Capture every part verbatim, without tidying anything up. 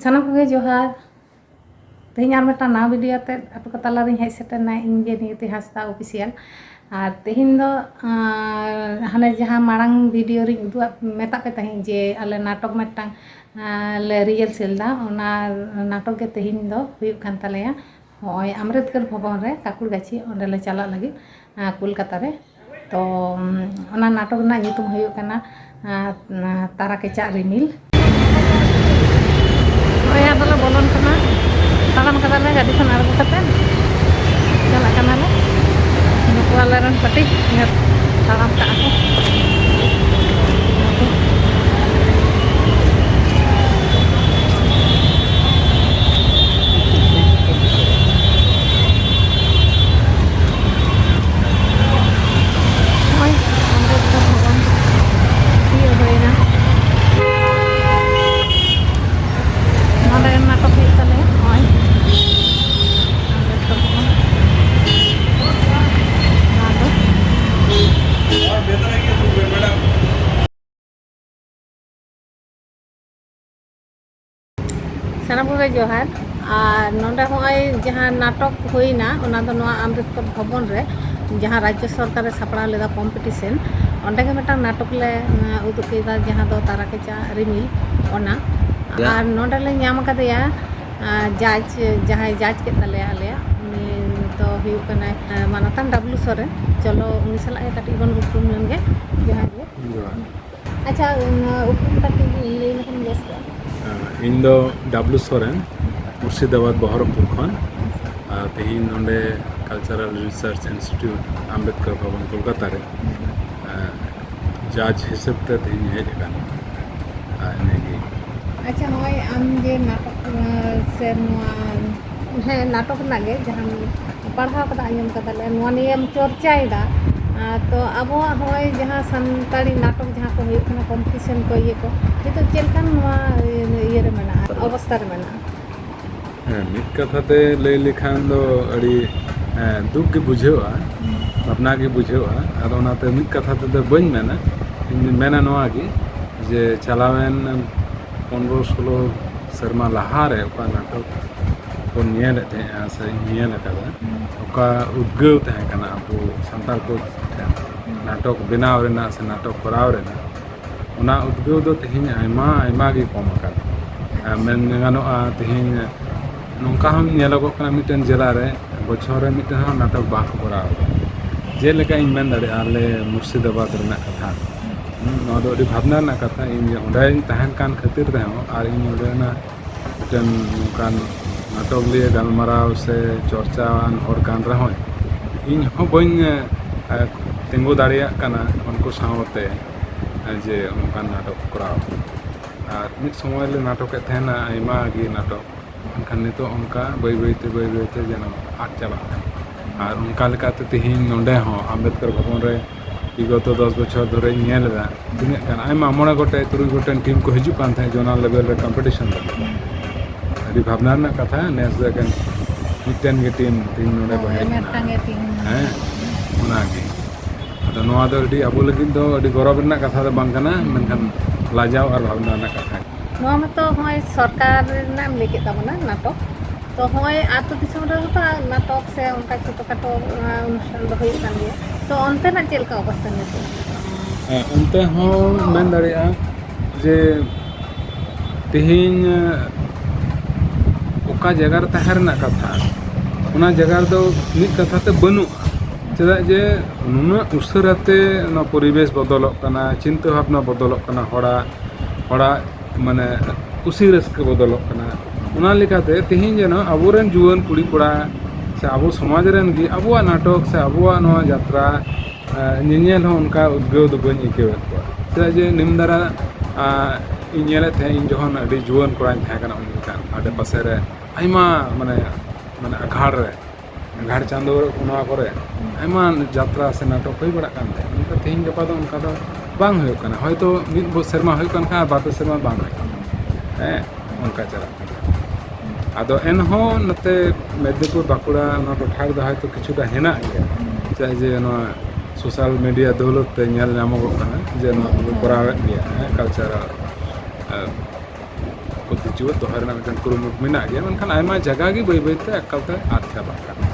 ᱥᱟᱱᱟᱢ ᱠᱚᱜᱮ ᱡᱚᱦᱟᱨ᱾ ᱛᱮᱦᱮᱧ ᱟᱨ ᱢᱤᱫᱴᱟᱝ ᱱᱟᱣᱟ ᱵᱷᱤᱰᱤᱭᱳ ᱟᱛᱮ ᱟᱯᱮ ᱠᱚ ᱛᱟᱞᱟᱨᱤᱧ ᱦᱮᱡ ᱥᱮᱴᱮᱨ ᱮᱱᱟ, ᱤᱧ ᱜᱮ ᱱᱤᱭᱚᱛᱤ ᱦᱟᱸᱥᱫᱟ ᱚᱯᱷᱤᱥᱤᱭᱟᱞ᱾ ᱟᱨ ᱛᱮᱦᱮᱧ ᱫᱚ, ᱟᱨ, ᱦᱟᱱᱮ ᱡᱟᱦᱟᱸ ᱢᱟᱲᱟᱝ ᱵᱷᱤᱰᱤᱭᱳ ᱨᱤᱧ ᱩᱫᱩᱜ ᱟᱫ, ᱢᱮᱛᱟᱫ ᱯᱮ ᱛᱟᱦᱮᱸᱫ ᱡᱮ ᱟᱞᱮ ᱱᱟᱴᱚᱠ ᱢᱤᱫᱴᱟᱝ, ᱟᱨ, ᱞᱮ ᱨᱤᱦᱟᱨᱥᱮᱞ ᱮᱫᱟ, ᱚᱱᱟ ᱱᱟᱴᱚᱠ ᱜᱮ ᱛᱮᱦᱮᱧ ᱫᱚ ᱦᱩᱭᱩᱜ ᱠᱟᱱ ᱛᱟᱞᱮᱭᱟ᱾ ᱦᱚᱸᱜᱼᱚᱭ ᱟᱢᱵᱮᱫᱠᱚᱨ ᱵᱷᱚᱵᱚᱱ ᱨᱮ ᱠᱟᱠᱩᱲᱜᱟᱪᱷᱤ, ᱚᱸᱰᱮ ᱞᱮ ᱪᱟᱞᱟᱜ ᱞᱟᱹᱜᱤᱫ, ᱟᱨ, ᱠᱳᱞᱠᱟᱛᱟ ᱨᱮ᱾ ᱛᱚ, ᱚᱱᱟ ᱱᱟᱴᱚᱠ ᱨᱮᱱᱟᱜ ᱧᱩᱛᱩᱢ ᱦᱩᱭᱩᱜ ᱠᱟᱱᱟ, ᱟᱨ, ᱛᱟᱨᱟ ᱠᱮᱪᱟᱜ ᱨᱤᱢᱤᱞ᱾ ᱱᱚᱜᱼᱚᱭ ᱟᱫᱚ ᱞᱮ ᱵᱚᱞᱚᱱ ᱠᱟᱱᱟ, ᱛᱟᱲᱟᱢ ᱠᱟᱫᱟᱞᱮ ᱜᱟᱹᱰᱤ ᱠᱷᱚᱱ ᱟᱬᱜᱚ ᱠᱟᱛᱮ ᱪᱟᱞᱟᱜ ᱠᱟᱱᱟᱞᱮ᱾ ᱱᱩᱠᱩ ᱟᱞᱮ ᱨᱮᱱ ᱯᱟᱹᱴᱤ ᱛᱟᱲᱟᱢ ᱠᱟᱜᱼᱟ ᱠᱚ᱾ ᱱᱚᱜᱼᱚᱭ ᱟᱢᱵᱮᱫᱠᱚᱨ ᱵᱷᱚᱵᱚᱱ ᱛᱤᱭᱳᱜ ᱦᱩᱭᱱᱟ᱾ ᱱᱚᱰᱮ ᱱᱟᱴᱚᱠ ᱦᱩᱭᱩᱜ ᱛᱟᱞᱮᱭᱟ᱾ ᱱᱚᱜᱼᱚᱭ ᱟᱢᱵᱮᱫᱠᱚᱨ ᱵᱷᱚᱵᱚᱱ᱾ ᱱᱚᱣᱟ ᱫᱚ ᱥᱟᱱᱟᱢ ᱠᱚᱜᱮ ᱡᱚᱦᱟᱨ᱾ ᱟᱨ ᱱᱚᱰᱮ ᱦᱚᱸᱜᱼᱚᱭ ᱡᱟᱦᱟᱸ ᱱᱟᱴᱚᱠ ᱦᱩᱭᱱᱟ, ᱚᱱᱟ ᱫᱚ ᱱᱚᱣᱟ ᱟᱢᱵᱮᱫᱠᱚᱨ ᱵᱷᱚᱵᱚᱱ ᱨᱮ, ᱡᱟᱦᱟᱸ ᱨᱟᱡᱽᱡᱚ ᱥᱚᱨᱠᱟᱨᱮ ᱥᱟᱯᱲᱟᱣ ᱞᱮᱫᱟ ᱠᱚᱢᱯᱤᱴᱤᱥᱮᱱ, ᱚᱸᱰᱮ ᱜᱮ ᱢᱤᱫᱴᱟᱝ ᱱᱟᱴᱚᱠ ᱞᱮ, ᱮᱸ, ᱩᱫᱩᱜ ᱠᱮᱫᱟ, ᱡᱟᱦᱟᱸ ᱫᱚ ᱛᱟᱨᱟ ᱠᱮᱪᱟ ᱨᱤᱢᱤᱞ, ᱚᱱᱟ᱾ ᱭᱟ᱾ ᱟᱨ ᱱᱚᱰᱮ ᱞᱮ ᱧᱟᱢ ᱟᱠᱟᱫᱮᱭᱟ, ᱟᱸ, ᱡᱟᱡᱽ, ᱡᱟᱦᱟᱸᱭ ᱡᱟᱡᱽ ᱠᱮᱫ ᱛᱟᱞᱮᱭᱟ ᱟᱞᱮᱭᱟᱜ, ᱩᱱᱤ ᱫᱚ ᱦᱩᱭᱩᱜ ᱠᱟᱱᱟᱭ, ᱟᱸ, ᱢᱟᱱᱚᱛᱟᱱ ᱰᱟᱵᱞᱩ ᱥᱚᱨᱮᱱ᱾ ᱪᱚᱞᱚ, ᱩᱱᱤ ᱥᱟᱞᱟᱜ ᱜᱮ ᱠᱟᱹᱴᱤᱡ ᱵᱚᱱ ᱩᱯᱨᱩᱢ ᱞᱮᱱ ᱜᱮ᱾ ᱡᱚᱦᱟᱨ ᱜᱮ᱾ ᱡᱚᱦᱟᱨ᱾ ᱟᱪᱪᱷᱟ, ᱩᱯᱨᱩᱢ ᱠᱟᱹᱴᱤᱡ ᱞᱟᱹᱭ ᱞᱮᱠᱷᱟᱱ ᱵᱮᱥ ᱠᱚᱜᱼᱟ᱾ ᱤᱧ ᱫᱚ ᱰᱟᱵᱞᱩ ᱥᱚᱨᱮᱱ, ᱢᱩᱨᱥᱤᱫᱟᱵᱟᱫᱽ ᱵᱚᱦᱚᱨᱚᱢᱯᱩᱨ ᱠᱷᱚᱱ᱾ ᱟᱨ ᱛᱮᱦᱮᱧ ᱱᱚᱰᱮ Cultural Research Institute, ᱟᱢᱵᱮᱫᱠᱚᱨ ᱵᱷᱚᱵᱚᱱ, ᱠᱳᱞᱠᱟᱛᱟ ᱨᱮ, ᱟᱨ ᱡᱟᱡᱽ ᱦᱤᱥᱟᱹᱵ ᱛᱮ ᱛᱮᱦᱮᱧ ᱦᱮᱡ ᱟᱠᱟᱱᱟ᱾ ᱟᱨ ᱤᱱᱟᱹᱜᱮ᱾ ᱟᱪᱪᱷᱟ, ᱱᱚᱜᱼᱚᱭ ᱟᱢ ᱡᱮ ᱱᱟᱴᱚᱠ, ᱟᱸ, ᱥᱮ ᱱᱚᱣᱟ, ᱦᱮᱸ, ᱱᱟᱴᱚᱠ ᱨᱮᱱᱟᱜ ᱜᱮ ᱡᱟᱦᱟᱸᱢ ᱯᱟᱲᱦᱟᱣ ᱠᱟᱫᱟ, ᱟᱸᱡᱚᱢ ᱠᱟᱫᱟᱞᱮ, ᱱᱚᱣᱟ ᱱᱤᱭᱮᱢ ᱪᱚᱨᱪᱟᱭᱮᱫᱟ᱾ ᱟᱸ, ᱛᱚ ᱟᱵᱚᱣᱟᱜ ᱱᱚᱜᱼᱚᱭ ᱡᱟᱦᱟᱸ ᱥᱟᱱᱛᱟᱲᱤ ᱱᱟᱴᱚᱠ ᱡᱟᱦᱟᱸ ᱠᱚ ᱦᱩᱭᱩᱜ ᱠᱟᱱᱟ, ᱠᱚᱢᱯᱤᱴᱤᱥᱮᱱ ᱠᱚ, ᱤᱭᱟᱹ ᱠᱚ, ᱱᱤᱛᱚᱜ ᱪᱮᱫ ᱞᱮᱠᱟᱱ ᱱᱚᱣᱟ ᱤᱭᱟᱹ ᱨᱮ ᱢᱮᱱᱟᱜᱼᱟ, ᱚᱵᱚᱥᱛᱟ ᱨᱮ ᱢᱮᱱᱟᱜᱼᱟ? ᱦᱮᱸ, ᱢᱤᱫ ᱠᱟᱛᱷᱟ ᱛᱮ ᱞᱟᱹᱭ ᱞᱮᱠᱷᱟᱱ ᱫᱚ ᱟᱹᱰᱤ, ᱦᱮᱸ, ᱫᱩᱠ ᱜᱮ ᱵᱩᱡᱷᱟᱹᱜᱼᱟ, ᱦᱩᱸ᱾ ᱵᱷᱟᱵᱽᱱᱟ ᱜᱮ ᱵᱩᱡᱷᱟᱹᱜᱼᱟ᱾ ᱟᱫᱚ ᱚᱱᱟᱛᱮ ᱢᱤᱫ ᱠᱟᱛᱷᱟ ᱛᱮᱫᱚ ᱵᱟᱹᱧ ᱢᱮᱱᱟ, ᱤᱧ ᱫᱩᱧ ᱢᱮᱱᱟ ᱱᱚᱣᱟ ᱜᱮ, ᱡᱮ ᱪᱟᱞᱟᱣᱮᱱ ᱯᱚᱱᱨᱚ ᱥᱳᱞᱳ ᱥᱮᱨᱢᱟ ᱞᱟᱦᱟᱨᱮ ᱚᱠᱟ ᱱᱟᱴᱚᱠ ᱵᱚᱱ ᱧᱮᱞᱮᱫ ᱛᱟᱦᱮᱸᱜᱼᱟ ᱥᱮ ᱤᱧ ᱧᱮᱞ ᱟᱠᱟᱫᱟ, ᱚᱠᱟ ᱩᱫᱽᱜᱟᱹᱣ ᱛᱟᱦᱮᱸ ᱠᱟᱱᱟ ᱟᱵᱚ ᱥᱟᱱᱛᱟᱲ ᱠᱚ ᱴᱷᱮᱱ ᱱᱟᱴᱚᱠ ᱵᱮᱱᱟᱣ ᱨᱮᱱᱟᱜ ᱥᱮ ᱱᱟᱴᱚᱠ ᱠᱚᱨᱟᱣ ᱨᱮᱱᱟᱜ, ᱚᱱᱟ ᱩᱫᱽᱜᱟᱹᱣ ᱫᱚ ᱛᱮᱦᱮᱧ ᱟᱭᱢᱟ, ᱟᱭᱢᱟ ᱜᱮ ᱠᱚᱢ ᱟᱠᱟᱱᱟ᱾ ᱟᱨ ᱢᱮᱱ ᱜᱟᱱᱚᱜᱼᱟ, ᱛᱮᱦᱮᱧ ᱱᱚᱝᱠᱟ ᱦᱚᱸ ᱧᱮᱞᱚᱜᱚᱜ ᱠᱟᱱᱟ, ᱢᱤᱫᱴᱮᱱ ᱡᱮᱞᱟ ᱨᱮ ᱵᱚᱪᱷᱚᱨ ᱨᱮ ᱢᱤᱫᱴᱮᱱ ᱦᱚᱸ ᱱᱟᱴᱚᱠ ᱵᱟᱝ ᱠᱚ ᱠᱚᱨᱟᱣ ᱮᱫᱟ᱾ ᱡᱮᱞᱮᱠᱟ ᱤᱧ ᱢᱮᱱ ᱫᱟᱲᱮᱭᱟᱜᱼᱟ, ᱟᱞᱮ ᱢᱩᱨᱥᱤᱫᱟᱵᱟᱫᱽ ᱨᱮᱱᱟᱜ ᱠᱟᱛᱷᱟ, ᱦᱩᱸ, ᱱᱚᱣᱟ ᱫᱚ ᱟᱹᱰᱤ ᱵᱷᱟᱵᱽᱱᱟ ᱨᱮᱱᱟᱜ ᱠᱟᱛᱷᱟ᱾ ᱤᱧ ᱚᱸᱰᱮᱧ ᱛᱟᱦᱮᱱ ᱠᱟᱱ ᱠᱷᱟᱹᱛᱤᱨ ᱛᱮᱦᱚᱸ ᱟᱨ ᱤᱧ ᱚᱸᱰᱮᱱᱟᱜ ᱢᱤᱫᱴᱮᱱ ᱱᱚᱝᱠᱟᱱ ᱱᱟᱴᱚᱠ ᱞᱤᱭᱟᱹ ᱜᱟᱞᱢᱟᱨᱟᱣ ᱥᱮ ᱪᱚᱨᱪᱟᱣᱟᱱ ᱦᱚᱲ ᱠᱟᱱ ᱨᱮᱦᱚᱸᱧ, ᱤᱧ ᱦᱚᱸ ᱵᱟᱹᱧ, ᱮ, ᱛᱤᱸᱜᱩ ᱫᱟᱲᱮᱭᱟᱜ ᱠᱟᱱᱟ ᱩᱱᱠᱩ ᱥᱟᱶᱛᱮ, ᱮ, ᱡᱮ ᱚᱱᱠᱟᱱ ᱱᱟᱴᱚᱠ ᱠᱚᱨᱟᱣ᱾ ᱟᱨ ᱢᱤᱫ ᱥᱚᱢᱚᱭ ᱞᱮ ᱱᱟᱴᱚᱠᱮᱫ ᱛᱟᱦᱮᱱᱟ, ᱟᱭᱢᱟ ᱜᱮ ᱱᱟᱴᱚᱠ, ᱢᱮᱱᱠᱷᱟᱱ ᱱᱤᱛᱚᱜ ᱚᱱᱠᱟ ᱵᱟᱹᱭ ᱵᱟᱹᱭᱛᱮ, ᱵᱟᱹᱭ ᱵᱟᱹᱭᱛᱮ ᱡᱮᱱᱚ ᱟᱫ ᱪᱟᱵᱟᱜ ᱠᱟᱱᱟ᱾ ᱟᱨ ᱚᱱᱠᱟ ᱞᱮᱠᱟᱛᱮ ᱛᱮᱦᱮᱧ ᱱᱚᱰᱮ ᱦᱚᱸ ᱟᱢᱵᱮᱫᱠᱚᱨ ᱵᱷᱚᱵᱚᱱ ᱨᱮ ᱵᱤᱜᱚᱛᱚ ᱫᱚᱥ ᱵᱚᱪᱷᱚᱨ ᱫᱷᱚᱨᱮᱧ ᱧᱮᱞ ᱮᱫᱟ, ᱛᱤᱱᱟᱹᱜ ᱜᱟᱱ ᱟᱭᱢᱟ ᱢᱚᱬᱮ ᱜᱚᱴᱮᱡ, ᱛᱩᱨᱩᱭ ᱜᱚᱴᱮᱱ ᱴᱤᱢ ᱠᱚ ᱦᱤᱡᱩᱜ ᱠᱟᱱ ᱛᱟᱦᱮᱸᱫ ᱡᱳᱱᱟᱞ ᱞᱮᱵᱮᱞ ᱨᱮ ᱠᱚᱢᱯᱤᱴᱤᱥᱚᱱ ᱞᱟᱹᱜᱤᱫ᱾ ᱟᱹᱰᱤ ᱵᱷᱟᱵᱽᱱᱟ ᱨᱮᱱᱟᱜ ᱠᱟᱛᱷᱟ, ᱱᱮᱥ ᱫᱚ ᱮᱠᱮᱱ ᱢᱤᱫᱴᱮᱱ ᱜᱮ ᱴᱤᱢ ᱛᱮᱦᱮᱧ ᱱᱚᱰᱮ ᱠᱚ ᱦᱳᱭ, ᱦᱮᱡ ᱮᱱᱟ᱾ ᱢᱤᱫᱴᱟᱝ ᱜᱮ ᱴᱤᱢ᱾ ᱦᱮᱸ, ᱚᱱᱟᱜᱮ᱾ ᱟᱫᱚ ᱱᱚᱣᱟ ᱫᱚ ᱟᱹᱰᱤ ᱟᱵᱚ ᱞᱟᱹᱜᱤᱫ ᱫᱚ ᱟᱹᱰᱤ ᱜᱚᱨᱚᱵᱽ ᱨᱮᱱᱟᱜ ᱠᱟᱛᱷᱟ ᱫᱚ ᱵᱟᱝ ᱠᱟᱱᱟ, ᱢᱮᱱᱠᱷᱟᱱ ᱞᱟᱡᱟᱣ ᱟᱨ ᱵᱷᱟᱵᱽᱱᱟ ᱨᱮᱱᱟᱜ ᱠᱟᱛᱷᱟ᱾ ᱱᱚᱣᱟ ᱢᱟᱛᱚ ᱦᱚᱸᱜᱼᱚᱭ ᱥᱚᱨᱠᱟᱨ ᱨᱮᱱᱟᱜ ᱮᱢ ᱞᱟᱹᱭ ᱠᱮᱫ ᱛᱟᱵᱚᱱᱟ ᱱᱟᱴᱚᱠ, ᱛᱚ ᱦᱚᱸᱜᱼᱚᱭ ᱟᱹᱛᱩ ᱫᱤᱥᱚᱢ ᱨᱮᱦᱚᱸ ᱛᱚ ᱱᱟᱴᱚᱠ ᱥᱮ ᱚᱱᱠᱟ ᱪᱷᱳᱴᱳ ᱠᱷᱟᱴᱳ, ᱟᱸ, ᱚᱱᱩᱥᱴᱷᱟᱱ ᱫᱚ ᱦᱩᱭᱩᱜ ᱠᱟᱱ ᱜᱮᱭᱟ, ᱛᱚ ᱚᱱᱛᱮᱱᱟᱜ ᱪᱮᱫ ᱞᱮᱠᱟ ᱚᱵᱚᱥᱛᱟ ᱱᱤᱛᱚᱜ? ᱦᱮᱸ, ᱚᱱᱛᱮ ᱦᱚᱸ ᱢᱮᱱ ᱫᱟᱲᱮᱭᱟᱜᱼᱟ ᱡᱮ ᱛᱮᱦᱮᱧ, ᱮ, ᱚᱠᱟ ᱡᱟᱭᱜᱟ ᱨᱮ ᱛᱟᱦᱮᱸ ᱨᱮᱱᱟᱜ ᱠᱟᱛᱷᱟ, ᱚᱱᱟ ᱡᱟᱭᱜᱟ ᱨᱮᱫᱚ ᱢᱤᱫ ᱠᱟᱛᱷᱟ ᱛᱮ ᱵᱟᱹᱱᱩᱜᱼᱟ᱾ ᱪᱮᱫᱟᱜ ᱡᱮ ᱱᱩᱱᱟᱹᱜ ᱩᱥᱟᱹᱨᱟ ᱛᱮ ᱱᱚᱣᱟ ᱯᱚᱨᱤᱵᱮᱥ ᱵᱚᱫᱚᱞᱚᱜ ᱠᱟᱱᱟ, ᱪᱤᱱᱛᱟᱹ ᱵᱷᱟᱵᱽᱱᱟ ᱵᱚᱫᱚᱞᱚᱜ ᱠᱟᱱᱟ, ᱦᱚᱲᱟᱜ, ᱦᱚᱲᱟᱜ ᱢᱟᱱᱮ ᱠᱩᱥᱤ ᱨᱟᱹᱥᱠᱟᱹ ᱵᱚᱫᱚᱞᱚᱜ ᱠᱟᱱᱟ᱾ ᱚᱱᱟ ᱞᱮᱠᱟᱛᱮ ᱛᱮᱦᱮᱧ ᱡᱮᱱᱚ ᱟᱵᱚᱨᱮᱱ ᱡᱩᱣᱟᱹᱱ ᱠᱩᱲᱤ ᱠᱚᱲᱟ ᱥᱮ ᱟᱵᱚ ᱥᱚᱢᱟᱡᱽ ᱨᱮᱱ ᱜᱮ ᱟᱵᱚᱣᱟᱜ ᱱᱟᱴᱚᱠ ᱥᱮ ᱟᱵᱚᱣᱟᱜ ᱱᱚᱣᱟ ᱡᱟᱛᱨᱟ, ᱮ, ᱧᱮᱧᱮᱞ ᱦᱚᱸ ᱚᱱᱠᱟ ᱩᱫᱽᱜᱟᱹᱣ ᱫᱚ ᱵᱟᱹᱧ ᱟᱹᱭᱠᱟᱹᱣᱮᱫ ᱠᱚᱣᱟ᱾ ᱪᱮᱫᱟᱜ ᱡᱮ ᱱᱤᱢᱫᱟᱨᱟ, ᱟ, ᱤᱧ ᱧᱮᱞᱮᱫ ᱛᱟᱦᱮᱸᱫ, ᱤᱧ ᱡᱚᱠᱷᱚᱱ ᱟᱹᱰᱤ ᱡᱩᱣᱟᱹᱱ ᱠᱚᱲᱟᱧ ᱛᱟᱦᱮᱸ ᱠᱟᱱᱟ ᱩᱱ ᱡᱚᱠᱷᱟᱱ, ᱟᱰᱮ ᱯᱟᱥᱮ ᱨᱮ ᱟᱭᱢᱟ, ᱢᱟᱱᱮ, ᱢᱟᱱᱮ ᱟᱜᱷᱟᱲ ᱨᱮ, ᱟᱜᱷᱟᱲ ᱪᱟᱸᱫᱳ ᱱᱚᱣᱟ ᱠᱚᱨᱮ ᱟᱭᱢᱟ ᱡᱟᱛᱨᱟ ᱥᱮ ᱱᱟᱴᱚᱠ ᱦᱩᱭ ᱵᱟᱲᱟᱜ ᱠᱟᱱ ᱛᱟᱦᱮᱸᱫ᱾ ᱢᱮᱱᱠᱷᱟᱱ ᱛᱮᱦᱮᱧ ᱜᱟᱯᱟ ᱫᱚ ᱚᱱᱠᱟ ᱫᱚ ᱵᱟᱝ ᱦᱩᱭᱩᱜ ᱠᱟᱱᱟ᱾ ᱦᱚᱭᱛᱳ ᱢᱤᱫ ᱵᱚ-, ᱥᱮᱨᱢᱟ ᱦᱩᱭᱩᱜ ᱠᱟᱱ ᱠᱷᱟᱱ ᱟᱨ ᱵᱟᱨ ᱯᱮ ᱥᱮᱨᱢᱟ ᱵᱟᱝ ᱦᱩᱭᱩᱜ ᱠᱟᱱᱟ᱾ ᱦᱮᱸ, ᱚᱱᱠᱟ ᱪᱟᱞᱟᱜ ᱠᱟᱱᱟ᱾ ᱟᱫᱚ ᱮᱱᱦᱚᱸ ᱱᱚᱛᱮ ᱢᱮᱫᱽᱱᱤᱯᱩᱨ, ᱵᱟᱸᱠᱩᱲᱟ, ᱚᱱᱟ ᱴᱚᱴᱷᱟ ᱨᱮᱫᱚ ᱦᱚᱭᱛᱳ ᱠᱤᱪᱷᱩᱴᱟ ᱦᱮᱱᱟᱜ ᱜᱮᱭᱟ᱾ ᱪᱮᱫᱟᱜ ᱡᱮ ᱱᱚᱣᱟ ᱥᱳᱥᱟᱞ ᱢᱤᱰᱤᱭᱟ ᱫᱟᱹᱣᱞᱚᱛ ᱛᱮ ᱧᱮᱞ ᱧᱟᱢᱚᱜᱚᱜ ᱠᱟᱱᱟ ᱡᱮ ᱱᱚᱣᱟ ᱠᱚ ᱠᱚᱨᱟᱣᱮᱫ ᱜᱮᱭᱟ, ᱦᱮᱸ, ᱠᱟᱞᱪᱟᱨᱟᱞ, ᱟᱨ ᱡᱤᱣᱮᱫ ᱫᱚᱦᱚ ᱨᱮᱱᱟᱜ ᱢᱤᱫᱴᱮᱱ ᱠᱩᱨᱩᱢᱩᱴᱩ ᱢᱮᱱᱟᱜ ᱜᱮᱭᱟ, ᱢᱮᱱᱠᱷᱟᱱ ᱟᱭᱢᱟ ᱡᱟᱭᱜᱟ ᱜᱮ ᱵᱟᱹᱭ ᱵᱟᱹᱭᱛᱮ ᱮᱠᱟᱞᱛᱮ ᱟᱫ ᱪᱟᱵᱟᱜ ᱠᱟᱱᱟ᱾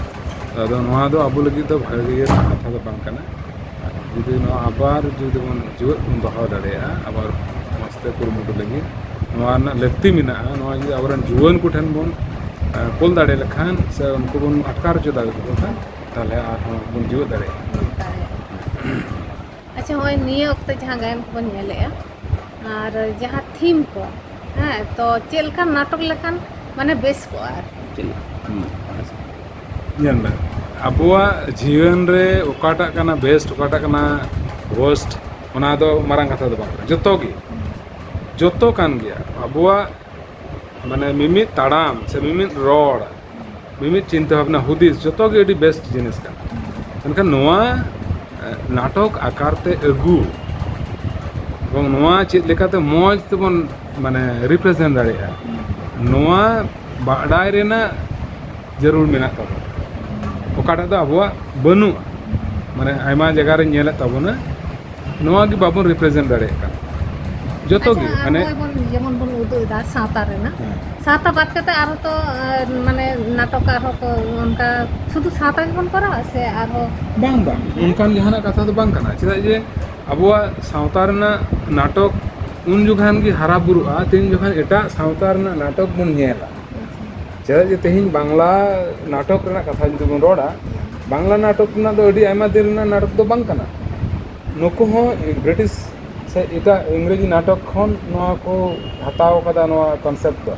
ᱟᱫᱚ ᱱᱚᱣᱟ ᱫᱚ ᱟᱵᱚ ᱞᱟᱹᱜᱤᱫ ᱫᱚ ᱵᱷᱟᱜᱮ ᱠᱟᱛᱷᱟ ᱫᱚ ᱵᱟᱝ ᱠᱟᱱᱟ᱾ ᱡᱩᱫᱤ ᱱᱚᱣᱟ ᱟᱵᱟᱨ ᱡᱩᱫᱤ ᱵᱚᱱ ᱡᱤᱣᱮᱫ ᱵᱚᱱ ᱫᱚᱦᱚ ᱫᱟᱲᱮᱭᱟᱜᱼᱟ, ᱟᱵᱟᱨ ᱢᱚᱡᱽ ᱛᱮ ᱠᱩᱨᱩᱢᱩᱴᱩ ᱞᱟᱹᱜᱤᱫ ᱱᱚᱣᱟ ᱨᱮᱱᱟᱜ ᱞᱟᱹᱠᱛᱤ ᱢᱮᱱᱟᱜᱼᱟ᱾ ᱱᱚᱣᱟ ᱡᱩᱫᱤ ᱟᱵᱚᱨᱮᱱ ᱡᱩᱣᱟᱹᱱ ᱠᱚᱴᱷᱮᱱ ᱵᱚᱱ, ᱮ, ᱠᱩᱞ ᱫᱟᱲᱮ ᱞᱮᱠᱷᱟᱱ ᱥᱮ ᱩᱱᱠᱩ ᱵᱚᱱ ᱟᱴᱠᱟᱨ ᱦᱚᱪᱚ ᱫᱟᱲᱮ ᱞᱮᱠᱚ ᱠᱷᱟᱱ, ᱛᱟᱦᱚᱞᱮ ᱟᱨᱦᱚᱸ ᱵᱚᱱ ᱡᱤᱣᱮᱫ ᱫᱟᱲᱮᱭᱟᱜᱼᱟ᱾ ᱫᱟᱲᱮᱭᱟᱜᱼᱟ᱾ ᱟᱪᱪᱷᱟ, ᱱᱚᱜᱼᱚᱭ ᱱᱤᱭᱟᱹ ᱚᱠᱛᱮ ᱡᱟᱦᱟᱸ ᱜᱟᱭᱟᱱ ᱠᱚᱵᱚᱱ ᱧᱮᱞᱮᱜᱼᱟ ᱟᱨ ᱡᱟᱦᱟᱸ ᱛᱷᱤᱢ ᱠᱚ, ᱦᱮᱸ, ᱛᱚ ᱪᱮᱫ ᱞᱮᱠᱟᱱ ᱱᱟᱴᱚᱠ ᱞᱮᱠᱷᱟᱱ ᱢᱟᱱᱮ ᱵᱮᱥ ᱠᱚᱜᱼᱟ ᱟᱨᱠᱤ? ᱪᱮᱫ ᱞᱮᱠᱟ? ᱦᱩᱸ᱾ ᱧᱮᱞ ᱢᱮ, ᱟᱵᱚᱣᱟᱜ ᱡᱤᱭᱚᱱ ᱨᱮ ᱚᱠᱟᱴᱟᱜ ᱠᱟᱱᱟ ᱵᱮᱥᱴ, ᱚᱠᱟᱴᱟᱜ ᱠᱟᱱᱟ ᱣᱚᱨᱥᱴ, ᱚᱱᱟ ᱫᱚ ᱢᱟᱨᱟᱝ ᱠᱟᱛᱷᱟ ᱫᱚ ᱵᱟᱝ ᱠᱟᱱᱟ᱾ ᱡᱚᱛᱚ ᱜᱮ, ᱡᱚᱛᱚ ᱠᱟᱱ ᱜᱮᱭᱟ᱾ ᱟᱵᱚᱣᱟᱜ ᱢᱟᱱᱮ ᱢᱤᱢᱤᱫ ᱛᱟᱲᱟᱢ ᱥᱮ ᱢᱤᱢᱤᱫ ᱨᱚᱲ, ᱢᱤᱢᱤᱫ ᱪᱤᱱᱛᱟᱹ ᱵᱷᱟᱵᱽᱱᱟ, ᱦᱩᱫᱤᱥ, ᱡᱚᱛᱚ ᱜᱮ ᱟᱹᱰᱤ ᱵᱮᱥᱴ ᱡᱤᱱᱤᱥ ᱠᱟᱱᱟ᱾ ᱢᱮᱱᱠᱷᱟᱱ ᱱᱚᱣᱟ, ᱮ, ᱱᱟᱴᱚᱠ ᱟᱠᱟᱨ ᱛᱮ ᱟᱹᱜᱩ ᱮᱵᱚᱝ ᱱᱚᱣᱟ ᱪᱮᱫ ᱞᱮᱠᱟᱛᱮ ᱢᱚᱡᱽ ᱛᱮᱵᱚᱱ ᱢᱟᱱᱮ ᱨᱤᱯᱨᱮᱡᱮᱱᱴ ᱫᱟᱲᱮᱭᱟᱜᱼᱟ, ᱱᱚᱣᱟ ᱵᱟᱰᱟᱭ ᱨᱮᱱᱟᱜ ᱡᱟᱹᱨᱩᱲ ᱢᱮᱱᱟᱜ ᱛᱟᱵᱚᱱᱟ᱾ ᱚᱠᱟᱴᱟᱜ ᱫᱚ ᱟᱵᱚᱣᱟᱜ ᱵᱟᱹᱱᱩᱜᱼᱟ, ᱢᱟᱱᱮ ᱟᱭᱢᱟ ᱡᱟᱭᱜᱟ ᱨᱮᱧ ᱧᱮᱞᱮᱫ ᱛᱟᱵᱚᱱᱟ, ᱱᱚᱣᱟ ᱜᱮ ᱵᱟᱵᱚᱱ ᱨᱤᱯᱨᱮᱡᱮᱱᱴ ᱫᱟᱲᱮᱭᱟᱜ ᱠᱟᱱᱟ᱾ ᱡᱚᱛᱚ ᱜᱮ ᱟᱪᱪᱷᱟ, ᱢᱟᱱᱮ ᱱᱚᱜᱼᱚᱭ ᱵᱚᱱ ᱡᱮᱢᱚᱱ ᱵᱚᱱ ᱩᱫᱩᱜ ᱮᱫᱟ ᱥᱟᱶᱛᱟ ᱨᱮᱱᱟᱜ, ᱦᱮᱸ᱾ ᱥᱟᱶᱛᱟ ᱵᱟᱫ ᱠᱟᱛᱮ ᱟᱨᱦᱚᱸ ᱛᱚ, ᱮ, ᱢᱟᱱᱮ ᱱᱟᱴᱚᱠ ᱟᱨᱦᱚᱸ ᱠᱚ ᱚᱱᱠᱟ ᱥᱩᱫᱷᱩ ᱥᱟᱶᱛᱟ ᱜᱮᱵᱚᱱ ᱠᱚᱨᱟᱣᱟ ᱥᱮ ᱟᱨᱦᱚᱸ? ᱵᱟᱝ ᱵᱟᱝ, ᱚᱱᱠᱟᱱ ᱡᱟᱦᱟᱱᱟᱜ ᱠᱟᱛᱷᱟ ᱫᱚ ᱵᱟᱝ ᱠᱟᱱᱟ᱾ ᱪᱮᱫᱟᱜ ᱡᱮ ᱟᱵᱚᱣᱟᱜ ᱥᱟᱶᱛᱟ ᱨᱮᱱᱟᱜ ᱱᱟᱴᱚᱠ ᱩᱱ ᱡᱚᱠᱷᱟᱱ ᱜᱮ ᱦᱟᱨᱟ ᱵᱩᱨᱩᱜᱼᱟ, ᱛᱤᱱ ᱡᱚᱠᱷᱟᱱ ᱮᱴᱟᱜ ᱥᱟᱶᱛᱟ ᱨᱮᱱᱟᱜ ᱱᱟᱴᱚᱠ ᱵᱚᱱ ᱧᱮᱞᱟ᱾ ᱪᱮᱫᱟᱜ ᱡᱮ ᱛᱮᱦᱮᱧ ᱵᱟᱝᱞᱟ ᱱᱟᱴᱚᱠ ᱨᱮᱱᱟᱜ ᱠᱟᱛᱷᱟ ᱡᱩᱫᱤ ᱵᱚᱱ ᱨᱚᱲᱟ, ᱵᱟᱝᱞᱟ ᱱᱟᱴᱚᱠ ᱨᱮᱱᱟᱜ ᱫᱚ ᱟᱹᱰᱤ ᱟᱭᱢᱟ ᱫᱤᱱ ᱨᱮᱱᱟᱜ ᱱᱟᱴᱚᱠ ᱫᱚ ᱵᱟᱝ ᱠᱟᱱᱟ᱾ ᱱᱩᱠᱩ ᱦᱚᱸ ᱵᱨᱤᱴᱤᱥ ᱥᱮ ᱮᱴᱟᱜ ᱤᱝᱨᱮᱡᱤ ᱱᱟᱴᱚᱠ ᱠᱷᱚᱱ ᱱᱚᱣᱟ ᱠᱚ ᱦᱟᱛᱟᱣ ᱠᱟᱫᱟ, ᱱᱚᱣᱟ ᱠᱚᱱᱥᱮᱯᱴ ᱫᱚ᱾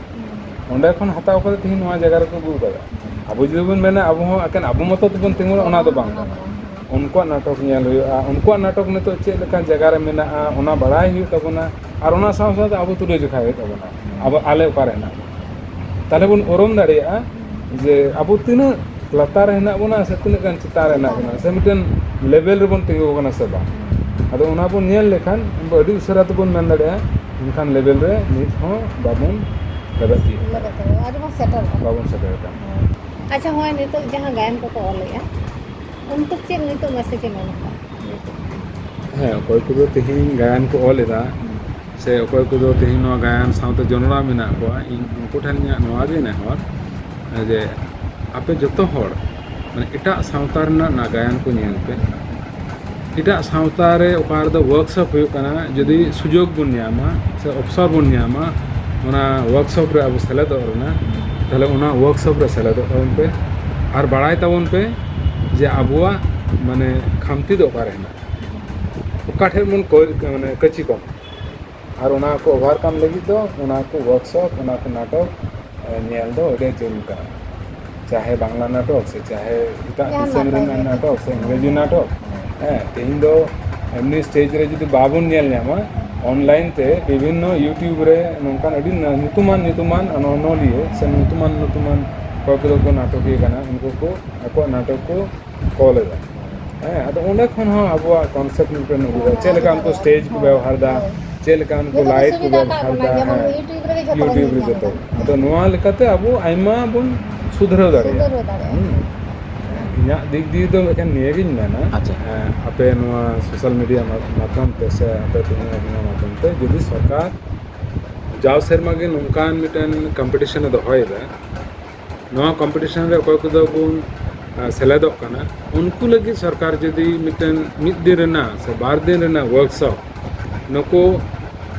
ᱚᱸᱰᱮ ᱠᱷᱚᱱ ᱦᱟᱛᱟᱣ ᱠᱟᱛᱮ ᱛᱮᱦᱮᱧ ᱱᱚᱣᱟ ᱡᱟᱭᱜᱟ ᱨᱮᱠᱚ ᱟᱹᱜᱩ ᱠᱟᱫᱟ᱾ ᱟᱵᱚ ᱡᱩᱫᱤ ᱵᱚᱱ ᱢᱮᱱᱟ ᱟᱵᱚ ᱦᱚᱸ ᱮᱠᱮᱱ ᱟᱵᱚ ᱢᱚᱛᱚ ᱛᱮᱵᱚᱱ ᱛᱤᱸᱜᱩᱱᱟ, ᱚᱱᱟ ᱫᱚ ᱵᱟᱝ ᱠᱟᱱᱟ᱾ ᱩᱱᱠᱩᱣᱟᱜ ᱱᱟᱴᱚᱠ ᱧᱮᱞ ᱦᱩᱭᱩᱜᱼᱟ, ᱩᱱᱠᱩᱣᱟᱜ ᱱᱟᱴᱚᱠ ᱱᱤᱛᱚᱜ ᱪᱮᱫ ᱞᱮᱠᱟᱱ ᱡᱟᱭᱜᱟ ᱨᱮ ᱢᱮᱱᱟᱜᱼᱟ, ᱚᱱᱟ ᱵᱟᱲᱟᱭ ᱦᱩᱭᱩᱜ ᱛᱟᱵᱚᱱᱟ, ᱟᱨ ᱚᱱᱟ ᱥᱟᱶ ᱥᱟᱶᱛᱮ ᱟᱵᱚ ᱛᱩᱞᱟᱹ ᱡᱚᱠᱷᱟ ᱦᱩᱭᱩᱜ ᱛᱟᱵᱚᱱᱟ, ᱟᱵᱚ ᱟᱞᱮ ᱚᱠᱟᱨᱮ ᱦᱮᱱᱟᱜ ᱵᱚᱱᱟ᱾ ᱛᱟᱦᱞᱮ ᱵᱚᱱ ᱩᱨᱩᱢ ᱫᱟᱲᱮᱭᱟᱜᱼᱟ ᱡᱮ ᱟᱵᱚ ᱛᱤᱱᱟᱹᱜ ᱞᱟᱛᱟᱨ ᱨᱮ ᱦᱮᱱᱟᱜ ᱵᱚᱱᱟ ᱥᱮ ᱛᱤᱱᱟᱹᱜ ᱜᱟᱱ ᱪᱮᱛᱟᱱ ᱨᱮ ᱦᱮᱱᱟᱜ ᱵᱚᱱᱟ, ᱥᱮ ᱢᱤᱫᱴᱮᱱ ᱞᱮᱵᱮᱞ ᱨᱮᱵᱚᱱ ᱛᱤᱸᱜᱩ ᱟᱠᱟᱱᱟ ᱥᱮ ᱵᱟᱝ᱾ ᱟᱫᱚ ᱚᱱᱟ ᱵᱚᱱ ᱧᱮᱞ ᱞᱮᱠᱷᱟᱱ ᱟᱹᱰᱤ ᱩᱥᱟᱹᱨᱟ ᱛᱮᱵᱚᱱ ᱢᱮᱱ ᱫᱟᱲᱮᱭᱟᱜᱼᱟ, ᱢᱮᱱᱠᱷᱟᱱ ᱞᱮᱵᱮᱞ ᱨᱮ ᱱᱤᱛ ᱦᱚᱸ ᱵᱟᱵᱚᱱ ᱞᱮᱵᱮᱫ ᱛᱤᱭᱳᱜ ᱟᱠᱟᱫᱟ᱾ ᱞᱮᱵᱮᱫ ᱛᱤᱭᱳᱜ, ᱟᱹᱣᱨᱤ ᱵᱚᱱ ᱥᱮᱴᱮᱨ ᱠᱟᱱᱟ᱾ ᱵᱟᱵᱚᱱ ᱥᱮᱴᱮᱨ ᱟᱠᱟᱱᱟ᱾ ᱟᱪᱪᱷᱟ, ᱱᱚᱜᱼᱚᱭ ᱱᱤᱛᱚᱜ ᱡᱟᱦᱟᱸ ᱜᱟᱭᱟᱱ ᱠᱚᱠᱚ ᱚᱞᱮᱜᱼᱟ, ᱩᱱᱠᱩ ᱪᱮᱫ ᱱᱤᱛᱚᱜ ᱢᱮᱥᱮᱡᱽ ᱮᱢ ᱮᱢ ᱠᱚᱣᱟ? ᱦᱮᱸ, ᱚᱠᱚᱭ ᱠᱚᱫᱚ ᱛᱮᱦᱮᱧ ᱜᱟᱭᱟᱱ ᱠᱚ ᱚᱞ ᱮᱫᱟ, ᱥᱮ ᱚᱠᱚᱭ ᱠᱚᱫᱚ ᱛᱮᱦᱮᱧ ᱱᱚᱣᱟ ᱜᱟᱭᱟᱱ ᱥᱟᱶᱛᱮ ᱡᱚᱱᱚᱲᱟᱣ ᱢᱮᱱᱟᱜ ᱠᱚᱣᱟ, ᱤᱧ ᱩᱱᱠᱩ ᱴᱷᱮᱱ ᱤᱧᱟᱹᱜ ᱱᱚᱣᱟ ᱜᱮ ᱱᱮᱦᱚᱨ ᱡᱮ ᱟᱯᱮ ᱡᱚᱛᱚ ᱦᱚᱲ ᱢᱟᱱᱮ ᱮᱴᱟᱜ ᱥᱟᱶᱛᱟ ᱨᱮᱱᱟᱜ ᱱᱟ ᱜᱟᱭᱟᱱ ᱠᱚ ᱧᱮᱞ ᱯᱮ᱾ ᱮᱴᱟᱜ ᱥᱟᱶᱛᱟ ᱨᱮ ᱚᱠᱟ ᱨᱮᱫᱚ ᱣᱟᱨᱠᱥᱚᱯ ᱦᱩᱭᱩᱜ ᱠᱟᱱᱟ, ᱡᱩᱫᱤ ᱥᱩᱡᱳᱜᱽ ᱵᱚᱱ ᱧᱟᱢᱟ ᱥᱮ ᱚᱯᱥᱚᱨ ᱵᱚᱱ ᱧᱟᱢᱟ ᱚᱱᱟ ᱣᱟᱨᱠᱥᱚᱯ ᱨᱮ ᱟᱵᱚ ᱥᱮᱞᱮᱫᱚᱜ ᱨᱮᱱᱟᱜ, ᱛᱟᱦᱚᱞᱮ ᱚᱱᱟ ᱣᱟᱨᱠᱥᱚᱯ ᱨᱮ ᱥᱮᱞᱮᱫᱚᱜ ᱛᱟᱵᱚᱱ ᱯᱮ᱾ ᱟᱨ ᱵᱟᱲᱟᱭ ᱛᱟᱵᱚᱱ ᱯᱮ ᱡᱮ ᱟᱵᱚᱣᱟᱜ ᱢᱟᱱᱮ ᱠᱷᱟᱢᱛᱤ ᱫᱚ ᱚᱠᱟᱨᱮ ᱦᱮᱱᱟᱜᱼᱟ, ᱚᱠᱟ ᱴᱷᱮᱱ ᱵᱚᱱ ᱠᱚ-, ᱢᱟᱱᱮ ᱠᱟᱹᱪᱤ ᱠᱚᱢ᱾ ᱟᱨ ᱚᱱᱟ ᱠᱚ ᱳᱵᱷᱟᱨᱠᱟᱢ ᱞᱟᱹᱜᱤᱫ ᱫᱚ ᱚᱱᱟ ᱠᱚ ᱣᱟᱨᱠᱥᱚᱯ, ᱚᱱᱟ ᱠᱚ ᱱᱟᱴᱚᱠ ᱧᱮᱞ ᱫᱚ ᱟᱹᱰᱤ ᱡᱟᱹᱨᱩᱲ ᱠᱟᱱᱟ᱾ ᱪᱟᱦᱮ ᱵᱟᱝᱞᱟ ᱱᱟᱴᱚᱠ ᱥᱮ ᱪᱟᱦᱮ ᱮᱴᱟᱜ ᱫᱤᱥᱚᱢ ᱨᱮᱱᱟᱜ ᱱᱟᱴᱚᱠ ᱥᱮ ᱤᱝᱨᱮᱡᱤ ᱱᱟᱴᱚᱠ, ᱦᱮᱸ, ᱛᱮᱦᱮᱧ ᱫᱚ ᱮᱢᱱᱤ ᱥᱴᱮᱡᱽ ᱨᱮ ᱡᱩᱫᱤ ᱵᱟᱵᱚᱱ ᱧᱮᱞ ᱧᱟᱢᱟ, ᱚᱱᱞᱟᱭᱤᱱ ᱛᱮ ᱵᱤᱵᱷᱤᱱᱱᱚ YouTube ᱨᱮ ᱱᱚᱝᱠᱟᱱ ᱟᱹᱰᱤ ᱧᱩᱛᱩᱢᱟᱱ ᱧᱩᱛᱩᱢᱟᱱ ᱚᱱᱚᱞᱤᱭᱟᱹ ᱥᱮ ᱧᱩᱛᱩᱢᱟᱱ ᱧᱩᱛᱩᱢᱟᱱ ᱚᱠᱚᱭ ᱠᱚᱫᱚ ᱠᱚ ᱱᱟᱴᱚᱠᱤᱭᱟᱹ ᱠᱟᱱᱟ, ᱩᱱᱠᱩ ᱠᱚ ᱟᱠᱚᱣᱟᱜ ᱱᱟᱴᱚᱠ ᱠᱚ ᱠᱚᱞ ᱮᱫᱟ᱾ ᱦᱮᱸ, ᱟᱫᱚ ᱚᱸᱰᱮ ᱠᱷᱚᱱ ᱦᱚᱸ ᱟᱵᱚᱣᱟᱜ ᱠᱚᱱᱥᱮᱯᱴ ᱢᱤᱫᱴᱮᱱ ᱩᱰᱩᱠᱚᱜᱼᱟ᱾ ᱪᱮᱫ ᱞᱮᱠᱟ ᱩᱱᱠᱩ ᱥᱴᱮᱡᱽ ᱠᱚ ᱵᱮᱣᱦᱟᱨ ᱮᱫᱟ, ᱪᱮᱫ ᱞᱮᱠᱟ ᱩᱱᱠᱩ ᱞᱟᱭᱤᱴ ᱠᱚ ᱵᱮᱣᱦᱟᱨ ᱮᱫᱟ, ᱦᱮᱸ, YouTube ᱨᱮ ᱡᱚᱛᱚ᱾ ᱟᱫᱚ ᱱᱚᱣᱟ ᱞᱮᱠᱟᱛᱮ ᱟᱵᱚ ᱟᱭᱢᱟ ᱵᱚᱱ ᱥᱩᱫᱷᱨᱟᱹᱣ ᱫᱟᱲᱮᱭᱟᱜᱼᱟ᱾ ᱦᱩᱸ᱾ ᱤᱧᱟᱹᱜ ᱫᱤᱠ ᱫᱤᱭᱮ ᱫᱚ ᱢᱤᱫᱴᱮᱱ ᱱᱤᱭᱟᱹᱜᱤᱧ ᱢᱮᱱᱟ, ᱟᱪᱪᱷᱟ᱾ ᱦᱮᱸ, ᱟᱯᱮ ᱱᱚᱣᱟ ᱥᱳᱥᱟᱞ ᱢᱤᱰᱤᱭᱟ ᱢᱟ-, ᱢᱟᱫᱽᱫᱷᱚᱢ ᱛᱮ ᱥᱮ ᱟᱯᱮ ᱛᱮᱦᱮᱧ ᱱᱚᱣᱟ ᱢᱟᱫᱽᱫᱷᱚᱢ ᱛᱮ ᱡᱩᱫᱤ ᱥᱚᱨᱠᱟᱨ ᱡᱟᱣ ᱥᱮᱨᱢᱟ ᱜᱮ ᱱᱚᱝᱠᱟᱱ ᱢᱤᱫᱴᱮᱱ ᱠᱚᱢᱯᱤᱴᱤᱥᱚᱱ ᱮ ᱫᱚᱦᱚᱭᱮᱫᱟ, ᱱᱚᱣᱟ ᱠᱚᱢᱯᱤᱴᱤᱥᱚᱱ ᱨᱮ ᱚᱠᱚᱭ ᱠᱚᱫᱚ ᱵᱚᱱ, ᱟ, ᱥᱮᱞᱮᱫᱚᱜ ᱠᱟᱱᱟ, ᱩᱱᱠᱩ ᱞᱟᱹᱜᱤᱫ ᱥᱚᱨᱠᱟᱨ ᱡᱩᱫᱤ ᱢᱤᱫᱴᱮᱱ ᱢᱤᱫ ᱫᱤᱱ ᱨᱮᱱᱟᱜ ᱥᱮ ᱵᱟᱨ ᱫᱤᱱ ᱨᱮᱱᱟᱜ ᱣᱟᱨᱠᱥᱚᱯ, ᱱᱩᱠᱩ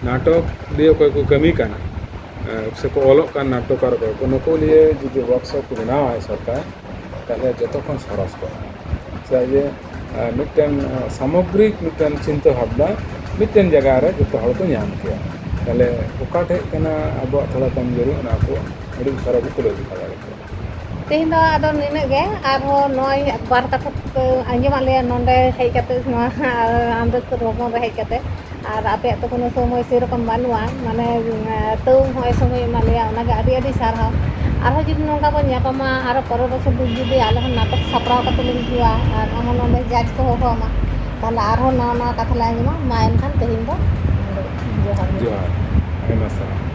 ᱱᱟᱴᱚᱠ ᱞᱤᱭᱮ ᱚᱠᱚᱭ ᱠᱚ ᱠᱟᱹᱢᱤ ᱠᱟᱱᱟ, ᱟ, ᱥᱮᱠᱚ ᱚᱞᱚᱜ ᱠᱟᱱ ᱱᱟᱴᱚᱠᱟᱨ ᱚᱠᱚᱭ ᱠᱚ, ᱱᱩᱠᱩ ᱞᱤᱭᱮ ᱡᱩᱫᱤ ᱣᱟᱨᱠᱥᱚᱯ ᱠᱚ ᱵᱮᱱᱟᱣᱟ ᱥᱚᱨᱠᱟᱨ, ᱛᱟᱦᱞᱮ ᱡᱚᱛᱚ ᱠᱷᱚᱱ ᱥᱚᱨᱚᱥ ᱠᱚᱜᱼᱟ᱾ ᱪᱮᱫᱟᱜ ᱡᱮ, ᱟ, ᱢᱤᱫᱴᱮᱱ, ᱟ, ᱥᱟᱢᱚᱜᱽᱨᱤᱠ ᱢᱤᱫᱴᱮᱱ ᱪᱤᱱᱛᱟᱹ ᱵᱷᱟᱵᱽᱱᱟ ᱢᱤᱫᱴᱮᱱ ᱡᱟᱭᱜᱟ ᱨᱮ ᱡᱚᱛᱚ ᱦᱚᱲ ᱠᱚ ᱧᱟᱢ ᱠᱮᱭᱟ᱾ ᱛᱟᱦᱞᱮ ᱚᱠᱟ ᱴᱷᱮᱡ ᱠᱟᱱᱟ ᱟᱵᱚᱣᱟᱜ ᱛᱷᱚᱲᱟ ᱠᱚᱢᱡᱳᱨᱤ, ᱚᱱᱟ ᱠᱚ ᱟᱹᱰᱤ ᱩᱥᱟᱹᱨᱟ ᱵᱚ ᱛᱩᱞᱟᱹᱣ ᱡᱚᱠᱷᱟ ᱫᱟᱲᱮ ᱠᱮᱭᱟ᱾ ᱛᱮᱦᱮᱧ ᱫᱚ ᱟᱫᱚ ᱱᱤᱱᱟᱹᱜ ᱜᱮ, ᱟᱨᱦᱚᱸ ᱱᱚᱜᱼᱚᱭ ᱵᱟᱨ ᱠᱟᱛᱷᱟ ᱯᱮ ᱟᱸᱡᱚᱢᱟᱫ ᱞᱮᱭᱟ ᱱᱚᱰᱮ ᱦᱮᱡ ᱠᱟᱛᱮ, ᱱᱚᱣᱟ ᱟᱢᱵᱮᱫᱽᱠᱚᱨ ᱵᱷᱚᱵᱚᱱ ᱨᱮ ᱦᱮᱡ ᱠᱟᱛᱮ, ᱟᱨ ᱟᱯᱮᱭᱟᱜ ᱛᱚ ᱠᱳᱱᱳ ᱥᱚᱢᱚᱭ ᱥᱮᱨᱚᱠᱚᱢ ᱵᱟᱹᱱᱩᱜᱼᱟ, ᱢᱟᱱᱮ, ᱛᱟᱹᱣ ᱦᱚᱸᱜᱼᱚᱭ ᱥᱚᱢᱚᱭ ᱮᱢᱟᱫ ᱞᱮᱭᱟ, ᱚᱱᱟᱜᱮ ᱟᱹᱰᱤ ᱟᱹᱰᱤ ᱥᱟᱨᱦᱟᱣ᱾ ᱟᱨᱦᱚᱸ ᱡᱩᱫᱤ ᱱᱚᱝᱠᱟ ᱵᱚᱱ ᱧᱟᱯᱟᱢᱟ, ᱟᱨᱦᱚᱸ ᱯᱚᱨᱮᱨ ᱵᱚᱪᱷᱚᱨ ᱡᱩᱫᱤ ᱟᱞᱮ ᱦᱚᱸ ᱱᱟᱴᱚᱠ ᱥᱟᱯᱲᱟᱣ ᱠᱟᱛᱮ ᱞᱮ ᱦᱤᱡᱩᱜᱼᱟ, ᱟᱨ ᱟᱢ ᱦᱚᱸ ᱱᱚᱰᱮ ᱡᱟᱡᱽ ᱠᱚ ᱦᱚᱦᱚ ᱟᱢᱟ, ᱛᱟᱦᱞᱮ ᱟᱨᱦᱚᱸ ᱱᱟᱣᱟ ᱱᱟᱣᱟ ᱠᱟᱛᱷᱟ ᱞᱮ ᱟᱸᱡᱚᱢᱟ᱾ ᱢᱟ ᱮᱱᱠᱷᱟᱱ ᱛᱮᱦᱮᱧ ᱫᱚ ᱱᱚᱰᱮ ᱜᱮ᱾ ᱡᱚᱦᱟᱨ ᱜᱮ᱾ ᱡᱚᱦᱟᱨ, ᱟᱭᱢᱟ ᱥᱟᱨᱦᱟᱣ᱾